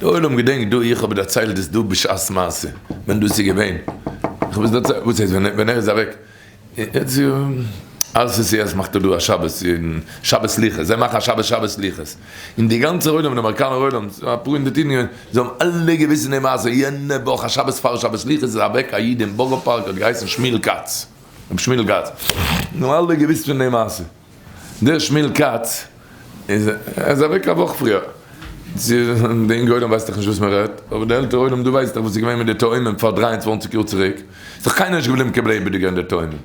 די עולם געדענקט דא איך האב דערציילט דאס דא בשעת מעשה ווען דאס איז געווען, איך האב עס דערציילט, וואס הייסט ווען ער איז אוועק, RCCS מאכט דא א שבת שבת סליחות, זיי מאכן א שבת שבת סליחות, און די גאנצע עולם די אמעריקאנער עולם, אפאר הונדערט אידן געווען, זיי האבן אלע געוויסט אין די מעשה, יענע וואך א שבת פאר שבת סליחות איז אוועק א איד אין בארא פארק האט געהייסן שמואל כץ, רבי שמואל כץ, זיי האבן אלע געוויסט פון די מעשה. דער שמואל כץ איז איז אוועק א וואך פריער. די אינגע עולם ווייסט דאך נישט וואס מען רעדט, אבער די עלטערע עולם דא ווייסט דאך וואס איז געווען מיט די תאומים פאר 23 יאר צוריק, איז דאך קיינער נישט געבליבן קיין לעבעדיגער אין די תאומים.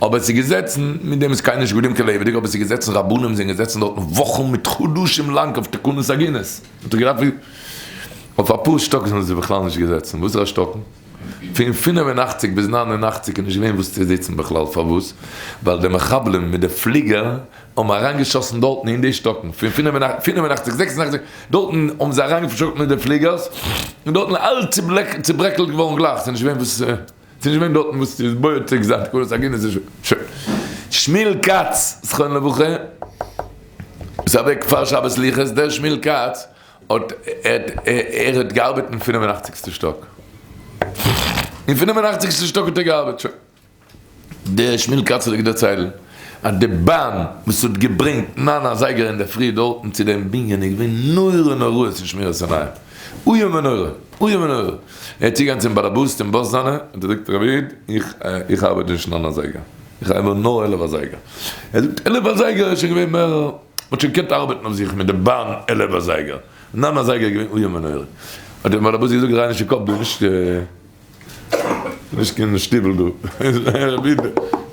אבער עס איז געזעצן, מיט דעם איז קיינער נישט געבליבן קיין לעבעדיגער, אבער עס איז געזעצן רבנים זענען געזעצן דארטן וואכן מיט חדשים לאנג אויף תקנות עגונות. האט ער געדארפט אויף אפאר שטאק זענען זיי בכלל נישט געזעצן, וואסערע שטאקן? פון 85 ביז 89 איז נישט געווען וואס צו זיצן בכלל, פארוואס? ווייל די מחבלים מיט די פליגער האבן אריינגעשאסן דארטן אין די שטאקן, פון 85, 86, דארטן האבן זיי אריינגעשאסן מיט די פליגערס, און דארטן אלץ צוברעקלט געווארן גלייך, ס'איז נישט געווען וואס, ס'איז נישט געווען דארטן וואס צו בודק זיין, תקנות עגונות איז שוין. שמואל כץ, זכרונו לברכה, איז אוועק פאר שבת סליחות, דער שמואל כץ האט ער האט געארבעט אין פינף און אכציגסטע שטאק, אין פינף און אכציגסטע שטאק האט ער געארבעט, שוין. דער שמואל כץ פלעגט דערציילן אז די באן וואס האט געברענגט ניין אזייגער אינדערפרי דארטן צו דעם בנין איז געווען נורא נוראות אין שמירת עיניים, איום ונורא, איום ונורא. ער איז צוגעגאנגען צום באלעבאס צום באס זיינע, האט ער געזאגט רבי איד, איך איך ארבעט נישט ניין אזייגער, איך ארבעט נאר עלף אזייגער. ער זאגט עלף אזייגער איז שוין געווען מער. מ'האט שוין געקענט ארבעטן אויף זיך מיט די באן עלף אזייגער, ניין אזייגער איז געווען איום ונורא. האט דער באלעבאס געזאגט דריי נישט די קאפ דא, נישט נישט קיין שטיבל דא,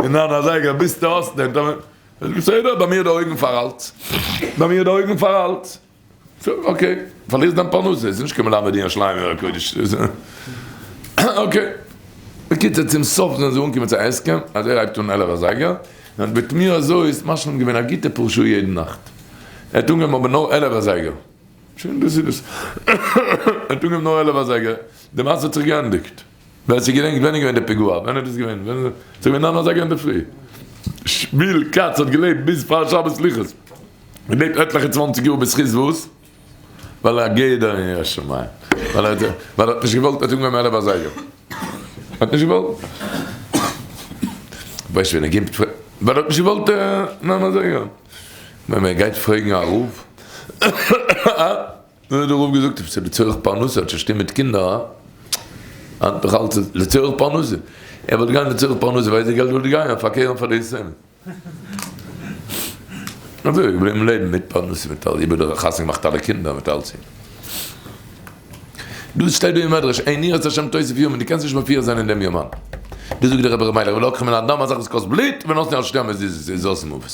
ניין אזייגער ביסטו האסט דען, בסדר ביי מיר די אויגן פאר אלץ, ביי מיר די אויגן פאר אלץ. okay, פארלירסט דיין פרנסה, איז נישט קיין מלמד אין ירושלים עיר הקודש. okay. בקיצור צום סוף זענען זיי אנגעקומען צו א הסכם אז ער הייבט אן עלף אזייגער, און האט בתמיהה אזוי איז משלים געווען א גוטע פאר שעה יעדן נאכט. ער האט אנגעהויבן אבער נאר עלף אזייגער. שוין דאס איז דאס. ער האט אנגעהויבן נאר עלף אזייגער. די מעשה האט זיך געענדיגט. ווער ס'געדענקט ווען איז געווען די פיגוע? ווען איז דאס געווען? ווען איז ס'איז געווען ניין אזייגער אינדערפרי. שמואל כץ האט געלעבט ביז פאר שבת סליחות. געלעבט עטליכע צוואנציג יאר בזכות וואס? ווייל ער א גדר אין יראת שמים. ווייל ער האט ווייל ער האט נישט געוואלט ער האט אנגעהויבן עלף אזייגער. ער האט נישט געוואלט. ווייסט ווען ער גיבט ווייל ער האט נישט געוואלט ניין אזייגער. ווען מען גייט פרעגן א רב. נו האט דער רב געזאגט עפעס לצורך פרנסה האט שוין שטוב מיט קינדער הא? היינט נאך אלץ לצורך פרנסה ער וואלט געגאנגען לצורך פרנסה ווייסט די געלט וואלט געגאנגען אויף א קרן פאר די יתומים אזוי געבליבן לעבן מיט פרנסה מיט אלס איבער די חתונה געמאכט אלע קינדער מיט אלס דאס שטייט דא אין מדרש אין יראת השם תוסיף ימים דו קענסט נישט מופיע זיין אין דעם יומן דאס זאגט דער רבי ר' מיילעך ולקחו מן הדם א זאך וואס קאסט בלוט ונתנו על שתי המזוזות איז אויס מוות.